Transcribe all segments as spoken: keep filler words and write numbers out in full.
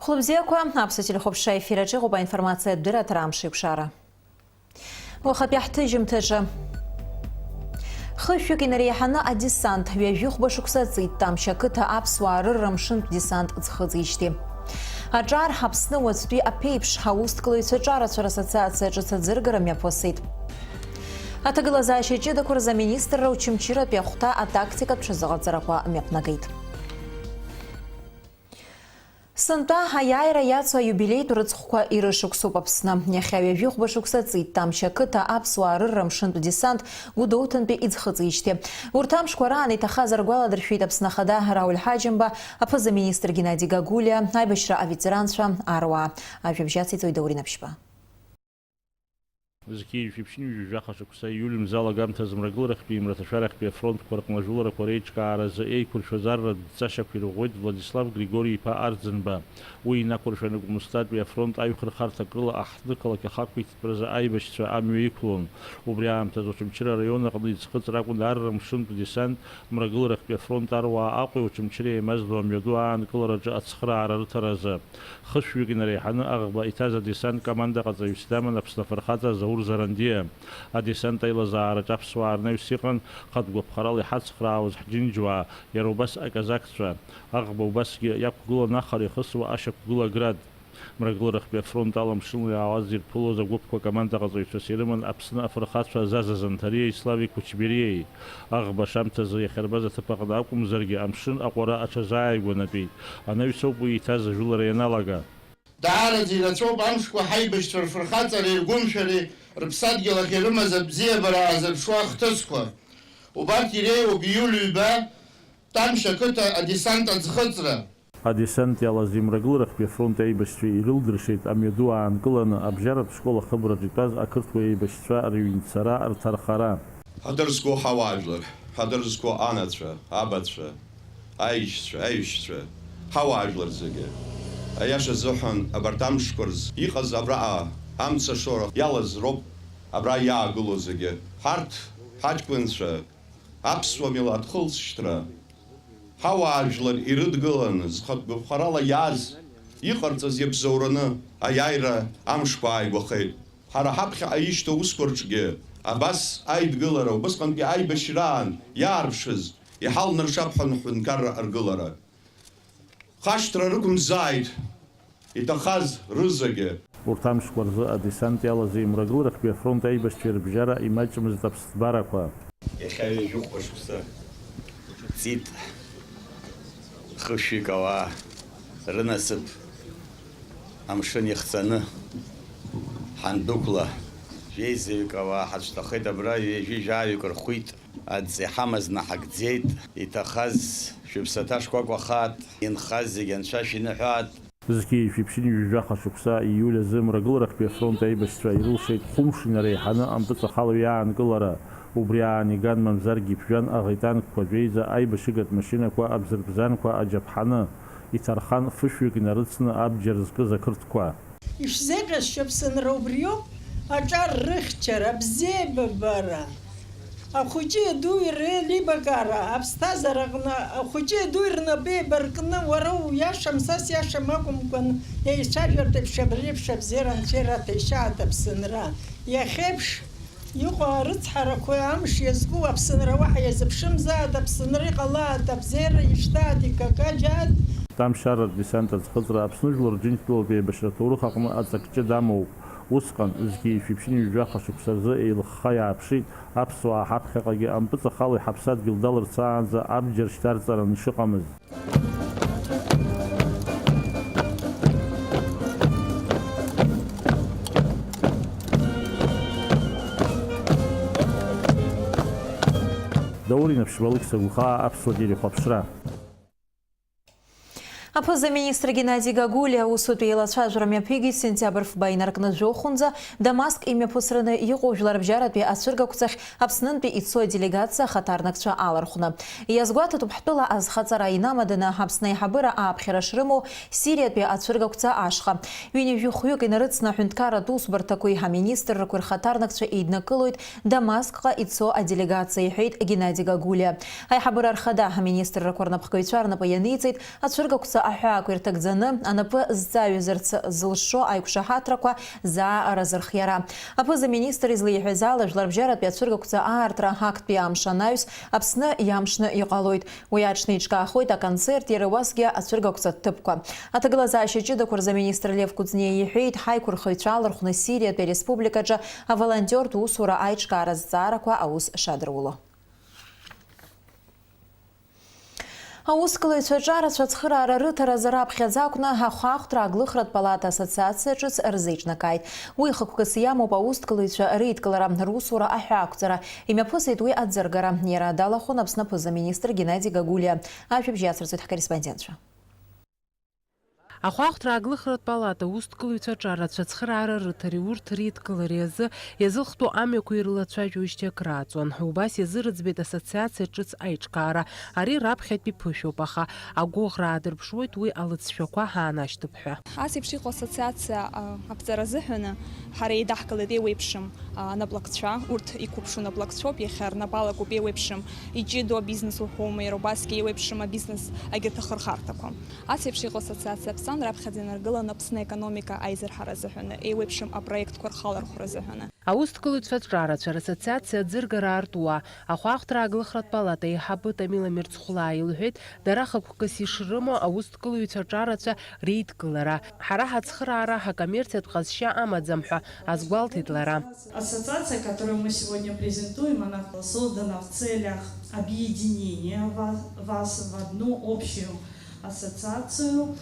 Хәлыбзиақәа, Аԥсуа телехәаԥшра ефир аҿы иҟоуп аинформациатә дырраҭара Амш еиқәшара. Уахатәи ҳҭыжьымҭаҿы. Хышәҩык инареиҳаны адесант, ҩажәи хәба шықәса ҵит Тамшь ақыҭа аԥсуаа рырра мшынтә десант ӡхыҵижьҭеи. Аҿар, Аԥсны уаҵәтәи аԥеиԥш, аусҭкылаҩцәа ҿарацәара ассоциациа ҿыц аӡыргара мҩаԥысит. Аҭагылазаашьа ҷыдақәа рзы аминистрра Очамчыратәи ахәҭа атактикатә ҽазыҟаҵарақәа мҩаԥнагеит. Сынтәа аиааира иацу аиубилеитә рыцхәқәа ирышықәсуп Аԥсны. Иахьа ҩажәи хәба шықәса ҵит Тамшь ақыҭа аԥсуаа рырра мшынтә десант Гәдоуҭантәи иӡхыҵижьҭеи. Урҭ амшқәа раан иҭахаз ргәаладыршәеит Аԥсны Ахада Рауль Ҳаџьымба, аԥыза-министр Геннади Гагулиа, аибашьра аветеранцәа, аруаа. Ажәабжь ациҵоит Даур Инаԥшьба. Зқьи жәшәи ԥшьынҩажәи жәаха шықәса ииуль мза алагамҭазы Мрагыларахьтәи Мраҭашәарахьтәи афронтқәа рҟны ажәыларақәа реиҿкааразы еиқәыршәаз арратә ҵашьақәа ирӷәӷәеит Владислав Григори-иԥа Арӡынба. Уи инақәыршәаны Гәымсҭатәи афронт аҩхырхарҭа акрыла аҳҭнықалақь ахақәиҭтәразы аибашьцәа амҩа иқәлон. Убри аамҭазы Очамчыра араион аҟны иӡхыҵра акәын арра мшынтә десант Мрагыларахьтәи афронт аруаа Аҟәеи Очамчыреи еимаздо амҩаду аанкылараҿы ацхыраара рыҭаразы. Хышәҩык инареиҳаны аӷба иҭаз адесант командаҟаҵаҩыс даман Аԥсны Афырхаҵа Заур Зарандиа. Адесант аилазаараҿы аԥсуаа рнаҩс иҟан хатә гәаԥхарала иҳацхраауаз ҳџьынџьуаа, иара убас аказакцәа. Аӷба убасгьы иақәгылан ахара ихысуа ашьақәгыла Град. Мрагыларахьтәи афронт ала мшынла иаауаз ирԥылоз агәыԥқәа командаҟаҵаҩцәас ирыман Аԥсны афырхацәа Заза Занҭариеи Славик Кучбериеи. Аӷба ашамҭазы иахьарбаз аҭыԥ аҟны акәымзаргьы, амшын аҟәара аҽазааигәанатәит. Анаҩс ауп уи иҭаз ажәылара ианалага. Даараӡа ирацәоуп амшқәа ҳаибашьцәа рфырхаҵареи ргәымшәареи, рыԥсадгьыл ахь ирымаз абзиабара аазырԥшуа ахҭысқәа. Убарҭ иреиуоуп ииуль ҩба Тамшь ақыҭа адесант аӡхыҵра. Адесант иалаз Мрагыларахьтәи афронт аибашьцәа ирылдыршеит амҩаду аанкыланы абжьаратә школ ахыбраҿы итәаз ақырҭуа еибашьцәа рыҩнцара, рҭархара. Ҳадыр зқәу ҳауаажәлар, ҳадыр зқәу анацәа, абацәа, аишьцәа, аиҳәшьцәа, ҳауаажәлар зегьы. Аиаша азыҳәан, абарҭ амшқәа рзы иҟаз абраҟа амца шоура иалаз роуп абра иаагылоу зегьы. Ҳарҭ ҳаҷкәынцәа, аԥсуа милаҭ хылҵшьҭра, ҳауаажәлар ирыдгыланы, зхатә гәаԥхарала иааз, иҟарҵаз иабзоураны аиааира амшқәа ааигәахеит. Ҳара ҳаԥхьаҟа ишьҭоу аусқәа рҿгьы абас аидгылара, убысҟантәи аибашьраан иаарԥшыз, иҳалнаршап ҳәа ҳҳәынҭқарра аргылара. Хашҭра рықәымзааит иҭахаз рызегьы. Урҭ амшқәа рзы адесант иалази Мрагыларахьтәи афронт аибашьцәеи рыбжьара имаҷымызт аԥсҭбарақәа. Иахьа ҩажәихәба шықәса ҵит хышәҩык ауаа рынасыԥ амшын ихҵаны ҳандәықәла. Жәеизаҩык ауаа ҳацәҭахеит абра, ҩажәи жәаҩык рхәит. Аӡ иҳамаз наҳагӡеит, иҭахаз шәыԥсаҭа шкәакәахаат, инхаз зегь анцәа шәиныҳәаат. Зқьи жәшәи ԥшьынҩажәи жәаха шықәса ииуль азы Мрагыларахьтәи афронт аибашьцәа ирылшеит хәымш инареиҳаны ампыҵахалаҩ иаанкылара. Убри аан иган мамзаргьы иԥжәан аӷа итанкқәа, жәеиза аибашьыгатә машьынақәа, абзырбзанқәа, аџьаԥҳаны. Иҭархан фышәҩык инарыцны абџьар зкыз ақырҭқәа. Ишәзеиӷьасшьо Аԥсынра убриоуп, аҿар рыхьчара, абзиабара, ахәыҷи адуи реилибакаара, аԥсҭазаараҟны ахәыҷи адуи рнапы еибаркны, уара уиашам, са сиашам акәымкәан, еицәажәартә еиԥш абри еиԥш абзиара анцәа ираҭәеишьааит Аԥсынра. Иахьеиԥш Иҟоу арыцҳарақәа амш иазку Аԥсынра уаҳа иазыԥшымзааит, Аԥсынра иҟалааит, абзиара ишьҭааит, икакаџьааит. Тамшь арратә десант аӡхыҵра Аԥсны жәлар Џьынџьтәылатә еибашьра аҭоурых аҟны аҵак ҷыда амоуп. Усҟан, зқьи жәшәи ԥшьынҩажәи жәаха шықәса рзы еилыхха иааԥшит, аԥсуаа ҳаԥхьаҟагьы ампыҵахалеи ҳаԥсадгьыл далырцаанӡа абџьар шьҭарҵаран ишыҟамыз. Даур Инаԥшьба, Алықьса Гәхаа, Аԥсуа телехәаԥшра. Аԥыза-министр Геннади Гагулиа аусутә еилацәажәара мҩаԥигеит сентиабр фба инаркны жәохәынӡа Дамаск имҩаԥысраны иҟоу жәларбжьаратәи ацәыргақәҵахь Аԥснынтәи ицо аделегациа ахаҭарнакцәа алархәны. Иазгәаҭатәуп ҳтәыла азхаҵара инамаданы Аԥсны аиҳабыра ааԥхьара шрымоу Сириатәи ацәыргақәҵа ашҟа. Ҩынҩажәи хәҩык инарыцны аҳәынҭқарратә усбарҭақәеи аминистррақәеи рхаҭарнакцәа еиднакылоит Дамаскҟа ицо аделегациа, иҳәеит Геннади Гагулиа. Аиҳабыра рхада аминистррақәа рнапхгаҩцәа рнапы ианиҵеит ацәыргақәҵа Аҳәаақәа ирҭагӡаны, анапы зҵаҩызарц зылшо аиқәшаҳаҭрақәа заа аразырхиара. Аԥыза-министр излеиҳәаз ала, жәларбжьаратәи ацәыргақәҵа аартра актәи амш анаҩс Аԥсны иамшны иҟалоит. Уи аҽны иҿкаахоит аконцерт, иара убасгьы ацәыргақәҵа ҭыԥқәа. Аҭагылазаашьа ҷыдақәа рзы аминистр Лев Кәыҵниа иҳәеит, ҳаиқәырхаҩцәа алархәны Сириатәи ареспубликаҿы аволонтиортә усура аиҿкаара азҵаарақәа аус шадыруло. Аусқәлаҩцәа аҿарацәа ацхыраара рыҭаразы раԥхьаӡа акәны ахәаахәҭра аглыхратә палата ассоциациа ҿыц рзеиҿнакааит. Уи хықәкыс иамоуп аусқәлаҩцәа реидкылара, русура аҳәаақәҵара. Имҩаԥысит уи аӡыргара. Иара далахәын Аԥсны аԥыза-министр Геннади Гагулиа. Ажәабжь иацырҵоит ҳкорреспондентцәа. Ахәаахәҭра аглыхратә палата аусҭкылаҩцәа аҿарацәа ацхыраара рыҭареи урҭ реидкылареи азы иазыхтәу амҩақәа ирылацәажәоижьҭеи акрааҵуан. Убас иазырыӡбеит ассоциациа ҿыц аиҿкаара. Ари раԥхьатәи ԥышәоуп, аха агәыӷра аадырԥшуеит уи алыҵшәақәа ҳаанашьҭып ҳәа. Ас еиԥш иҟоу ассоциациа, а, аԥҵара азыҳәаны ҳара еидаҳкылеит еиуеиԥшым, а, анаплакцәа, урҭ иқәыԥшу наплакцәоуп, иахьа рнапалакуп еиуеиԥшым иҷыдоу абизнес уҳәоума, иара убасгьы еиуеиԥшым абизнес агьырҭ ахырхарҭақәа. Ас еиԥш иҟоу ассоциациа Аԥсны раԥхьаӡа инаргыланы Аԥсны аекономика аизырҳара азыҳәаны еиуеиԥшым апроектқәа рхалархәра азыҳәаны. Аусҭкылаҩцәа аҿарацәа рассоциациа аӡыргара аартуа, ахәаахәҭра аглыхратә палата аиҳабы Тамила Мирцхәлаа илҳәеит, дара хықәкыс ишрымоу аусҭкылаҩцәа аҿарацәа реидкылара. Ҳара ҳацхыраара ҳакоммерциатә ҟазшьа амаӡам ҳәа азгәалҭеит лара. Ассоциация, которую мы сегодня презентуем, она создана в целях объединения ва-, вас в одну общую ассоциацию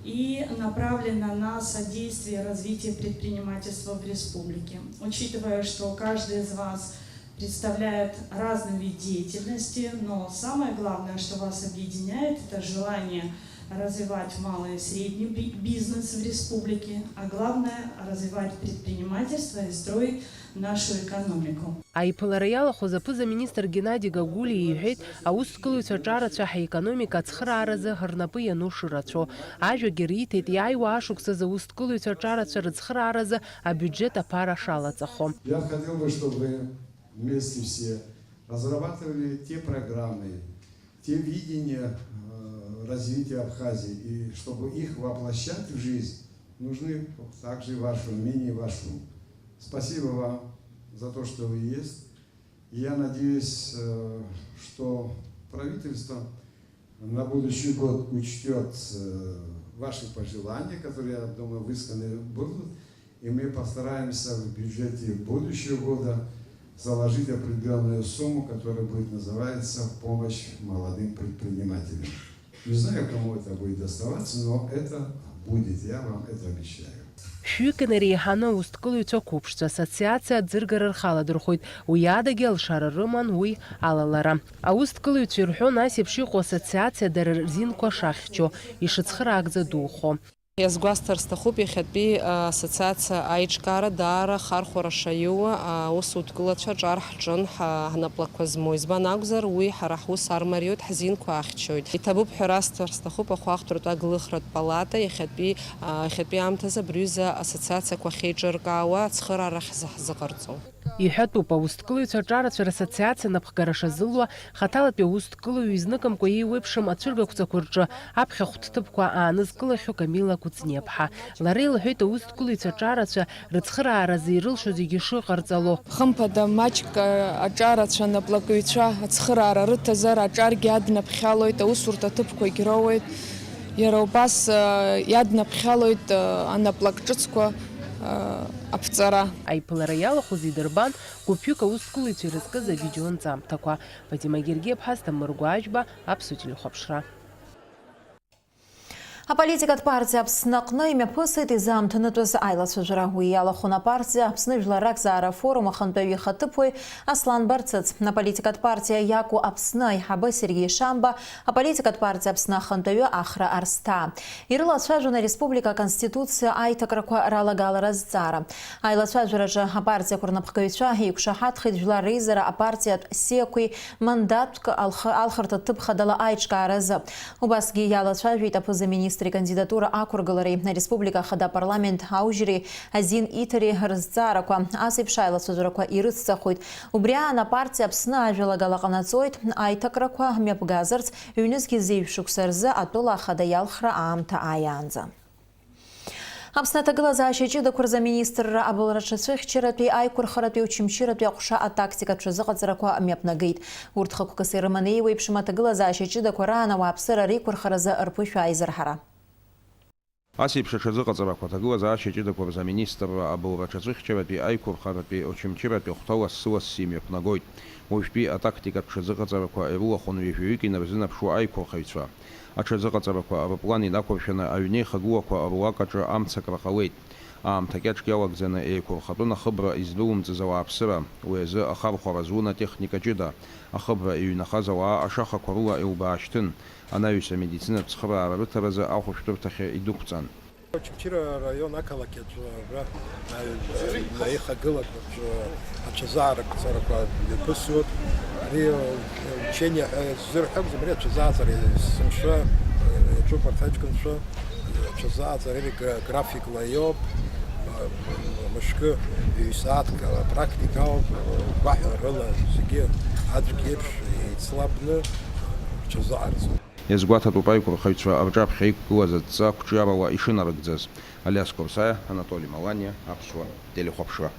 и направлена на содействие развития предпринимательства в республике. Учитывая, что каждый из вас представляет разный вид деятельности, но самое главное, что вас объединяет, это желание развивать малый и средний би-, бизнес в республике, а главное, развивать предпринимательство и строить нашу экономику. Аиԥылара иалахәыз аԥыза-министр Геннади Гагулиа иҳәеит, аусҭкылаҩцәа аҿарацәа ҳаекономика ацхырааразы рнапы иану шырацәоу. Ажәагьы риҭеит, иааиуа ашықәсазы аусҭкылаҩцәа аҿарацәа рыцхырааразы абиуџьет аԥара шалаҵахо. Я хотел бы, чтобы вместе все разрабатывали те программы, те видения, э, развития Абхазии, и чтобы их воплощать в жизнь, нужны также ваше мнение, ваш труд. Спасибо вам за то, что вы есть. И я надеюсь, э, что правительство на будущий год учтёт, э, ваши пожелания, которые, я думаю, высказаны будут, и мы постараемся в бюджете будущего года заложить определённую сумму, которая будет называться «Помощь молодым предпринимателям». Не знаю, кому это будет доставаться, но это будет, я вам это обещаю. Шәҩык инареиҳаны аусҭкылаҩцәа қәыԥшцәа ассоциациа аӡыргара рхаладырхәит, уи адагьы алшара рыман уи алалара. Аусҭкылаҩцәа ирҳәон, ас еиԥш иҟоу ассоциациа дара рзинқәа шахьчо, ишыцхыраагӡа духо. Иазгәасҭар сҭахуп, иахьатәи, а, ассоциациа аиҿкаара даара хархәара шаиуа, аусутәкылацәа аҿар ҳҿын, ҳа-, ҳнаплакқәа змоу. Избан акәзар, уи ҳара ҳус армариоит, ҳзинқәа ахьчоит. Иҭабуп ҳәа расҭар сҭахуп ахәаахәҭратә аглыхратә палата иахьатәи, а, иахьатәи аамҭазы абри аҩыза ассоциациақәа ахьеиҿыркаауа ацхыраара ахьзаҳзыҟарҵо. Иҳәатәуп, аусҭкылаҩцәа аҿарацәа рассоциациа напхгара шазылуа, хаҭалатәи аусҭкылаҩ изныкымкәа еиуеиԥшым ацәыргақәҵақәа рҿы аԥхьахәҭ ҭыԥқәа аанызкылахьоу Камила Кәыҵниаԥҳа. Лара илҳәеит, аусҭкылаҩцәа аҿарацәа рыцхырааразы ирылшо зегьы шыҟарҵало. Хымԥада, маҷк, а, аҿарацәа, анаплакыҩцәа ацхыраара рыҭазар, аҿаргьы иаднаԥхьалоит, аусурҭа ҭыԥқәагь роуеит. Иара убас, а, иаднаԥхьалоит, а, анаплак ҿыцқәа, а, аԥҵара. Аиԥылара иалахәыз идырбан гәыԥҩык аусҭгылаҩцәа ирызкыз авидеоанҵамҭақәа. Фатима Гергиаԥҳа, Асҭамыр Гәаажәба, Аԥсуа телехәаԥшра. Аполитикатә партиа Аԥсны аҟны имҩаԥысит изаамҭанытәыз аилацәажәара. Уи иалахәын апартиа Аԥсны жәлар ракзаара афорум ахантәаҩы ихаҭыԥуаҩ Аслан Барцыц, аполитикатә партиа Иаку Аԥсны аиҳабы Сергеи Шамба, аполитикатә партиа Аԥсны ахантәаҩы Ахра Арсҭаа. Ирылацәажәон ареспублика Аконституциа аиҭакрақәа ралагалара азҵаара. Аилацәажәараҿы апартиақәа рнапхгаҩцәа еиқәшаҳаҭхеит Жәлар Реизара апартиатә сиақәеи мандатк алх-, алхырҭа ҭыԥ хадала аиҿкааразы. Убасгьы иалацәажәеит аԥыза-министр Министр икандидатура ақәыргылареи ареспублика ахада апарламент аужьреи азин иҭареи рызҵаарақәа ас еиԥш аилацәажәарақәа ирыцҵахоит. Убри аан апартиа Аԥсны ажәалагала ҟанаҵоит аиҭакрақәа мҩаԥгазарц, ҩнызқьи зеижә шықәса рзы атәыла ахада иалхра аамҭа ааиаанӡа. Аԥсны аҭагылазаашьа ҷыдақәа рзы аминистрра абылра аҽацәыхьчаратәи аиқәырхаратәи Очамчыратәи аҟәша атактикатә ҽазыҟаҵарақәа мҩаԥнагеит. Урҭ хықәкыс ирыманы еиуеиԥшым аҭагылазаашьа ҷыдақәа раан ауааԥсыра реиқәырхаразы рԥышәа аизырҳара. Ас еиԥш аҽазыҟаҵарақәа аҭагылазаашьа ҷыдақәа рзы аминистрра абылра аҽацәыхьчаратәи аиқәырхаратәи Очамчыратәи ахәҭа лассы-лассы имҩаԥнагоит. Уажәтәи атактикатә ҽазыҟаҵарақәа ирылахәын ҩажәаҩык инарзынаԥшуа аиқәырхаҩцәа. Аҽазыҟаҵарақәа рыплан инақәыршәаны аҩнеихагылақәа руак аҿы амцакра ҟалеит. Аамҭа кьаҿк иалагӡаны еиқәырхатәын ахыбра издәылымҵыз ауааԥсыра, уи азы ахархәара зун атехника ҷыда, ахыбра иҩнахаз ауаа ашахақәа рыла илбаашьҭын, анаҩс амедицинатә цхыраара рыҭаразы ахәышәтәырҭахьы идәықәҵан. Очамчыра араион ақалақь аҿы абра, а, аихагылақәа рҿы аҽазаарыгӡарақәа мҩаԥысуеит. Ари, а, учение ҳәа ззырҳәо акәӡам, ари аҽазааӡара есымша, а, иаҿуп арҭ аҷкәынцәа, а, аҽазааӡара ари гра-, графикла иоуп, а, мышкы, ҩ-сааҭк апрактика ауп, гәаҳәарыла зегьы аӡәк иеиԥш еицлабны рҽазаараӡом. Иазгәаҭатәуп аиқәырхаҩцәа рҿаԥхьа иқәгылаз адҵа қәҿиарала ишынарыгӡаз. Алиас Қәарсаиа, Анатоли Маланиа, Аԥсуа телехәаԥшра.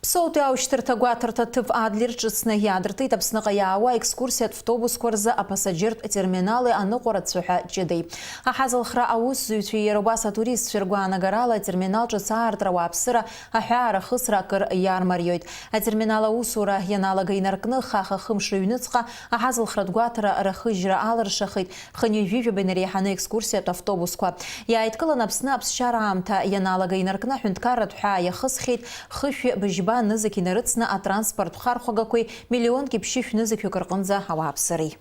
Ԥсоутәи аушьҭырҭа гәаҭарҭа ҭыԥ Адлер ҿыцны иаадыртит Аԥсныҟа иаауа аекскурсиатә автобусқәа рзы апасаџьыртә терминали аныҟәара цәаҳәа ҷыдеи. Аҳазалхра аусзуҩцәеи иара убас атуристцәеи ргәаанагарала атерминал ҿыц аартра ауааԥсыра аҳәаа рахысра акыр иармариоит. Атерминал аусура ианалага инаркны, хаха хымш рыҩныҵҟа аҳазылхратә гәаҭара рахыжьра алыршахеит хынҩажәижәаба инареиҳаны екскурсиатә автобусқәа. Иааидкылан Аԥсны аԥсшьара аамҭа ианалага инаркны аҳәынҭқарратә ҳәаа иахысхьеит, хышәи быжьба нызқь инарыцны атранспорттә хархәагақәеи миллионки ԥшьышә нызқьҩык рҟынӡа ауааԥсыреи.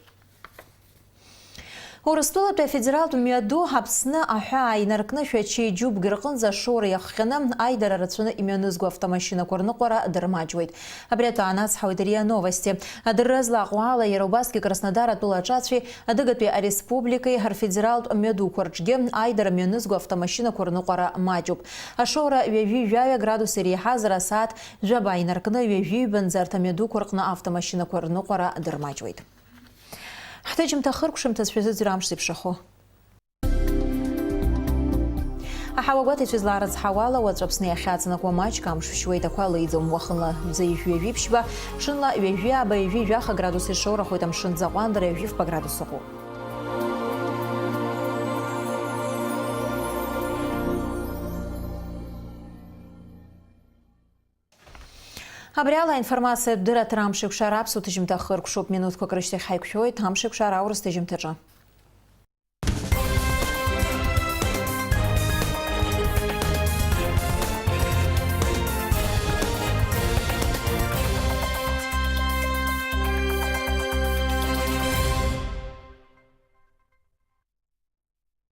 Урыстәылатәи афедералтә мҩаду Аԥсны аҳәаа инаркны Шәачеи Џьубг рҟынӡа ашоура иахҟьаны аидара рацәаны имҩанызго автомашьынақәа рныҟәара дырмаҷуеит. Абри атәы аанацҳауеит РИА Новости. Адырра злаҟоу ала, иара убасгьы Краснодар атәыла аҿацәеи адыгатәи ареспубликеи рфедералтә мҩадуқәа рҿгьы аидара мҩанызго автомашьынақәа рныҟәара маҷуп. Ашоура ҩажәи жәаҩа градус иреиҳазар асааҭ жәаба инаркны ҩажәи ҩбанӡа арҭ амҩадуқәа рҟны автомашьынақәа рныҟәара дырмаҷуеит. Ҳҭыжьымҭа хыркәшамҭаз шәазыӡырҩ амш зеиԥшрахо. Аҳауагәаҭаҩцәа излаарыцҳауала, уаҵәы Аԥсны иахьаҵанакуа маҷк амш шәшьуеит, ақәа леиӡом. Уахынла ӡеижә ҩажәи ԥшьба, ҽынла ҩажәи ааба, ҩажәи жәаха градус ишоурахоит, амшын ӡаҟәандара ҩажәи фба градус ыҟоуп. Абри ала аинформациатә дырраҭара амш еиқәшара аԥсуа ҭыжьымҭа хыркәшоуп. Минуҭқәак рышьҭахь ҳаиқәшәоит амш еиқәшара аурыс ҭыжьымҭаҿы.